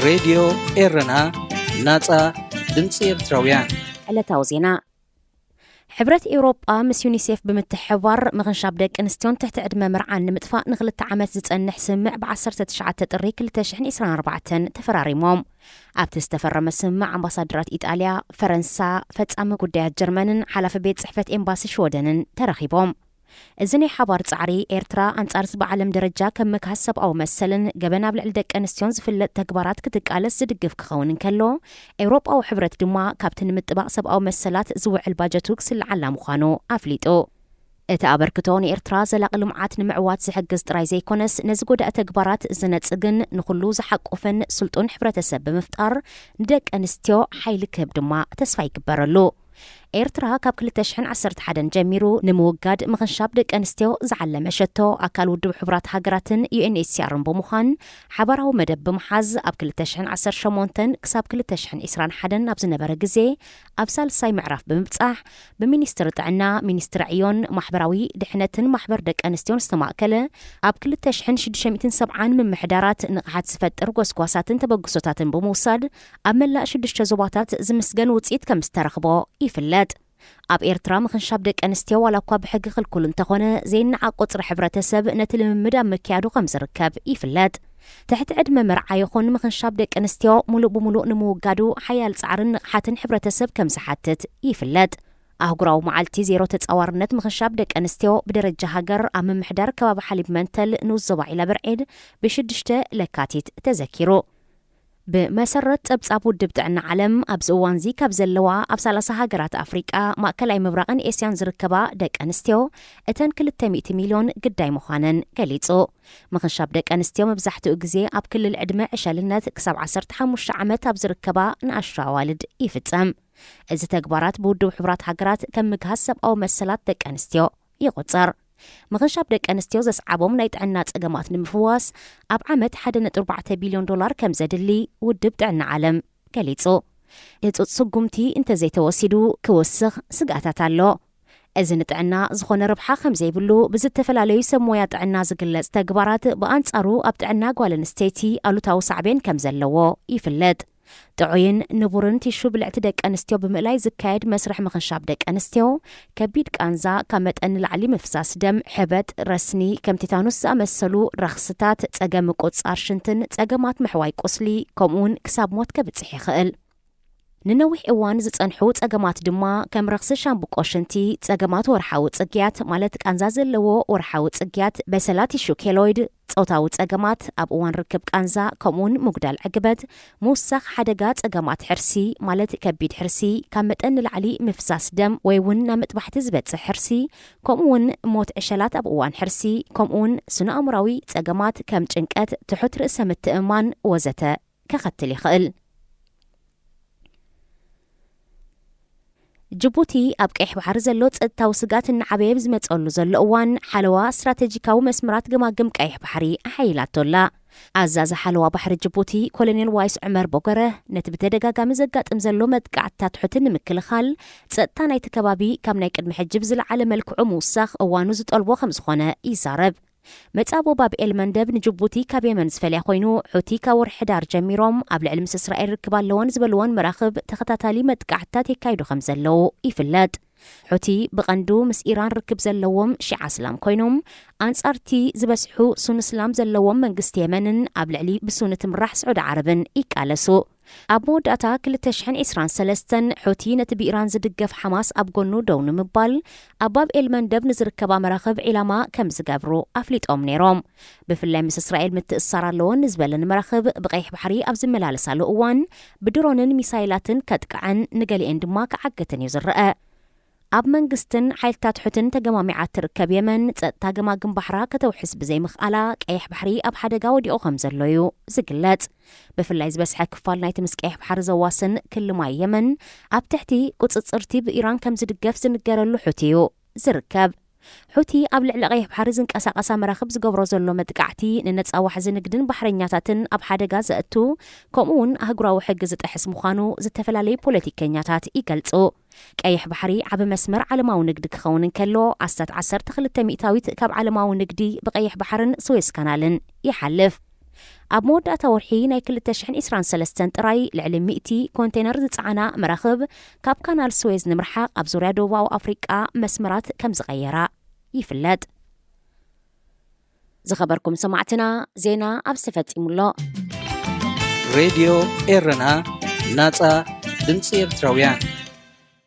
ሬድዮ ኤረና፣ ናጻ ድምጺ ኤርትራውያን። ዕለታዊ ዜና። ሕብረት ኤውሮጳ ምስ ዩኒሴፍ ብምትሕብባር ምኽንሻብ ደቂ ኣንስትዮን ትሕቲ ዕድመ መርዓን ንምጥፋእ ንኽልተ ዓመት ዝጸንሕ ስምምዕ ብ ዓሰርተ ትሽዓተ ጥሪ ክልተ ሽሕን ዕስራን ኣርባዕተን ተፈራሪሞም። ኣብቲ ዝተፈረመ ስምምዕ ኣምባሳደራት ኢጣልያ፣ ፈረንሳ፣ ፈጻሚ ጉዳያት ጀርመንን ሓላፊ ቤት ጽሕፈት ኤምባሲ ሽወደንን ተረኺቦም። እዚ ናይ ሓባር ጻዕሪ ኤርትራ ኣንጻር እዚ ብዓለም ደረጃ ከም ምግሃስ ሰብኣዊ መሰልን ገበን ኣብ ልዕሊ ደቂ ኣንስትዮን ዝፍለጥ ተግባራት ክትቃለስ ዝድግፍ ክኸውን እንከሎ፣ ኤውሮጳዊ ሕብረት ድማ ካብቲ ንምጥባቕ ሰብኣዊ መሰላት ዝውዕል ባጀቱ ክስልዓላ ምዃኑ ኣፍሊጡ። እቲ ኣበርክቶ ንኤርትራ ዘላቒ ልምዓት ንምዕዋት ዝሕግዝ ጥራይ ዘይኮነስ፣ ነዚ ጎዳኢ ተግባራት ዝነጽግን ንኹሉ ዝሓቁፍን ስልጡን ሕብረተሰብ ብምፍጣር ንደቂ ኣንስትዮ ሓይሊ ክህብ ድማ ተስፋ ይግበረሉ። ኤርትራ ካብ ክልተ ሽሕን ዓሰርተ ሓደን ጀሚሩ ንምውጋድ ምኽንሻብ ደቂ ኣንስትዮ ዝዓለመ ሸቶ ኣካል ውድብ ሕቡራት ሃገራትን ዩ ኤን ኤች ሲ ኣርን ብምዃን ሓባራዊ መደብ ብምሓዝ ኣብ ክልተ ሽሕን ዓሰርተ ሸሞንተን ክሳብ ክልተ ሽሕን ዕስራን ሓደን ኣብ ዝነበረ ግዜ ኣብ ሳልሳይ ምዕራፍ ብምብጻሕ ብሚኒስትሪ ጥዕና፣ ሚኒስትሪ ዕዮን ማሕበራዊ ድሕነትን ማሕበር ደቂ ኣንስትዮን ዝተማእከለ ኣብ ክልተ ሽሕን ሽዱሽተ ሚእትን ሰብዓን ምምሕዳራት ንቕሓት ዝፈጥር ጎስጓሳትን ተበግሶታትን ብምውሳድ ኣብ መላእ ሽዱሽተ ዞባታት ዝምስገን ውጽኢት ከም ዝተረኽቦ ይፍለጥ። ኣብ ኤርትራ ምኽንሻብ ደቂ ኣንስትዮ ዋላ እኳ ብሕጊ ክልኩል እንተኾነ፣ ዘይነዓቕ ቁጽሪ ሕብረተሰብ ነቲ ልምምድ ኣብ ምክያዱ ከም ዝርከብ ይፍለጥ። ትሕቲ ዕድመ መርዓ ይኹን ምኽንሻብ ደቂ ኣንስትዮ ሙሉእ ብሙሉእ ንምውጋዱ ሓያል ጻዕርን ንቕሓትን ሕብረተሰብ ከም ዝሓትት ይፍለጥ። ኣህጉራዊ መዓልቲ ዜሮ ተጻዋርነት ምኽንሻብ ደቂ ኣንስትዮ ብደረጃ ሃገር ኣብ ምምሕዳር ከባቢ ሓሊብ መንተል ንኡስ ዞባ ዒላ ብርዒድ ብሽዱሽተ ለካቲት ተዘኪሩ። ብመሰረት ጸብጻብ ውድብ ጥዕና ዓለም፣ ኣብዚ እዋንዚ ካብ ዘለዋ ኣብ ሰላሳ ሃገራት ኣፍሪቃ፣ ማእከላይ ምብራቕን ኤስያን ዝርከባ ደቂ ኣንስትዮ፣ እተን ክልተ ሚእቲ ሚልዮን ግዳይ ምዃነን ገሊጹ። ምኽንሻብ ደቂ ኣንስትዮ መብዛሕትኡ ግዜ ኣብ ክልል ዕድመ ዕሸልነት ክሳብ ዓሰርተ ሓሙሽተ ዓመት ኣብ ዝርከባ ንኣሽቱ ኣዋልድ ይፍጸም። እዚ ተግባራት ብውድብ ሕቡራት ሃገራት ከም ምግሃስ ሰብኣዊ መሰላት ደቂ ኣንስትዮ ይቑጸር። ምኽንሻብ ደቂ ኣንስትዮ ዘስዓቦም ናይ ጥዕና ጸገማት ንምፍዋስ ኣብ ዓመት ሓደ ነጥቢ ኣርባዕተ ቢልዮን ዶላር ከም ዘድሊ ውድብ ጥዕና ዓለም ገሊጹ። ህጹጽ ስጉምቲ እንተዘይተወሲዱ ክውስኽ ስግኣታት ኣሎ። እዚ ንጥዕና ዝኾነ ረብሓ ከም ዘይብሉ ብዝተፈላለዩ ሰብ ሞያ ጥዕና ዝግለጽ ተግባራት ብኣንጻሩ ኣብ ጥዕና ጓል ኣንስተይቲ ኣሉታዊ ሳዕቤን ከም ዘለዎ ይፍለጥ። ጥዑይን ንቡርን ቲሹ ብልዕቲ ደቂ ኣንስትዮ ብምእላይ ዝካየድ መስርሕ ምኽንሻብ ደቂ ኣንስትዮ፣ ከቢድ ቃንዛ፣ ካብ መጠን ንላዕሊ ምፍሳስ ደም፣ ሕበጥ፣ ረስኒ፣ ከም ቲታኑስ ዝኣመሰሉ ረኽስታት፣ ጸገም ምቁጽጻር ሽንትን ጸገማት ምሕዋይ ቁስሊ፣ ከምኡውን ክሳብ ሞት ከብጽሕ ይኽእል። ንነዊሕ እዋን ዝጸንሑ ጸገማት ድማ ከም ረኽሲ ሻምብቆ ሽንቲ፣ ጸገማት ወርሓዊ ጽግያት ማለት ቃንዛ ዘለዎ ወርሓዊ ጽግያት፣ በሰላ ቲሹ ኬሎይድ፣ ጾታዊ ጸገማት፣ ኣብ እዋን ርክብ ቃንዛ፣ ከምኡውን ምጉዳል ዕግበት፣ ምውሳኽ ሓደጋ ጸገማት ሕርሲ ማለት ከቢድ ሕርሲ፣ ካብ መጠን ንላዕሊ ምፍሳስ ደም ወይ እውን ናብ መጥባሕቲ ዝበጽሕ ሕርሲ፣ ከምኡውን ሞት ዕሸላት ኣብ እዋን ሕርሲ፣ ከምኡውን ስነ-ኣእምራዊ ጸገማት ከም ጭንቀት፣ ትሑት ርእሰ ምትእምማን ወዘተ ከኸትል ይኽእል። ጅቡቲ ኣብ ቀይሕ ባሕሪ ዘሎ ጸጥታዊ ስጋት እናዓበየ ብዝመጸሉ ዘሎ እዋን፣ ሓለዋ ስትራተጂካዊ መስመራት ገማግም ቀይሕ ባሕሪ ኣሓይላቶ ኣላ። ኣዛዚ ሓለዋ ባሕሪ ጅቡቲ ኮሎኔል ዋይስ ዑመር ቦገረ፣ ነቲ ብተደጋጋሚ ዘጋጥም ዘሎ መጥቃዕትታት ሑቲ ንምክልኻል፣ ጸጥታ ናይቲ ከባቢ ካብ ናይ ቅድሚ ሕጂ ብዝለዓለ መልክዑ ምውሳኽ እዋኑ ዝጠልቦ ከም ዝኾነ ይዛረብ። መጻቦ ባብ ኤል መንደብ ንጅቡቲ ካብ የመን ዝፈልያ ኮይኑ፣ ሑቲ ካብ ወርሒ ሕዳር ጀሚሮም ኣብ ልዕሊ ምስ እስራኤል ርክብ ኣለወን ዝበልወን መራኽብ ተኸታታሊ መጥቃዕትታት የካይዱ ከም ዘለዉ ይፍለጥ። ሑቲ ብቐንዱ ምስ ኢራን ርክብ ዘለዎም ሺዓ እስላም ኮይኖም፣ ኣንጻርቲ ዝበዝሑ ሱን እስላም ዘለዎም መንግስቲ የመንን ኣብ ልዕሊ ብሱኒ ትምራሕ ስዑዲ ዓረብን ይቃለሱ። ኣብ መወዳእታ ክልተ ሽሕን ዕስራን ሰለስተን ሑቲ ነቲ ብኢራን ዝድገፍ ሓማስ ኣብ ጎኑ ደው ንምባል ኣብ ባብ ኤል መንደብ ንዝርከባ መራኽብ ዒላማ ከም ዝገብሩ ኣፍሊጦም ነይሮም። ብፍላይ ምስ እስራኤል ምትእስሳር ኣለወን ንዝበለን መራኽብ ብቐይሕ ባሕሪ ኣብ ዝመላለሳሉ እዋን ብድሮንን ሚሳይላትን ከጥቅዐን ንገሊኤን ድማ ክዓግትን እዩ ዝረአ። ኣብ መንግስትን ሓይልታት ሑትን ተገማሚዓ እትርከብ የመን፣ ጸጥታ ገማግም ባሕራ ከተውሕስ ብዘይምኽኣላ፣ ቀይሕ ባሕሪ ኣብ ሓደጋ ወዲቑ ከም ዘሎ እዩ ዝግለጽ። ብፍላይ ዝበዝሐ ክፋል ናይቲ ምስ ቀይሕ ባሕሪ ዘዋስን ክሊ ማይ የመን፣ ኣብ ትሕቲ ቁጽጽርቲ ብኢራን ከም ዝድገፍ ዝንገረሉ ሑቲ እዩ ዝርከብ። ሑቲ ኣብ ልዕሊ ቀይሕ ባሕሪ ዝንቀሳቐሳ መራኽብ ዝገብሮ ዘሎ መጥቃዕቲ፣ ንነጻ ዋሕዚ ንግድን ባሕረኛታትን ኣብ ሓደጋ ዘእቱ፣ ከምኡ እውን ኣህጉራዊ ሕጊ ዝጥሕስ ምዃኑ ዝተፈላለዩ ፖለቲከኛታት ይገልጹ። ቀይሕ ባሕሪ ዓቢ መስመር ዓለማዊ ንግዲ ክኸውን እንከሎ፣ ኣስታት ዓሰርተ ክልተ ሚእታዊት ካብ ዓለማዊ ንግዲ ብቀይሕ ባሕርን ስዌዝ ካናልን ይሓልፍ። ኣብ መወዳእታ ወርሒ ናይ ክልተ ሽሕን ዕስራን ሰለስተን ጥራይ ልዕሊ ሚእቲ ኮንቴነር ዝጸዓና መራኽብ ካብ ካናል ስዌዝ ንምርሓቕ ኣብ ዙርያ ደቡባዊ ኣፍሪቃ መስመራት ከም ዝቐየራ ይፍለጥ። ዝኸበርኩም ሰማዕትና፣ ዜና ኣብዚ ተፈጺሙ ኣሎ። ሬድዮ ኤረና፣ ናጻ ድምፂ ኤርትራውያን።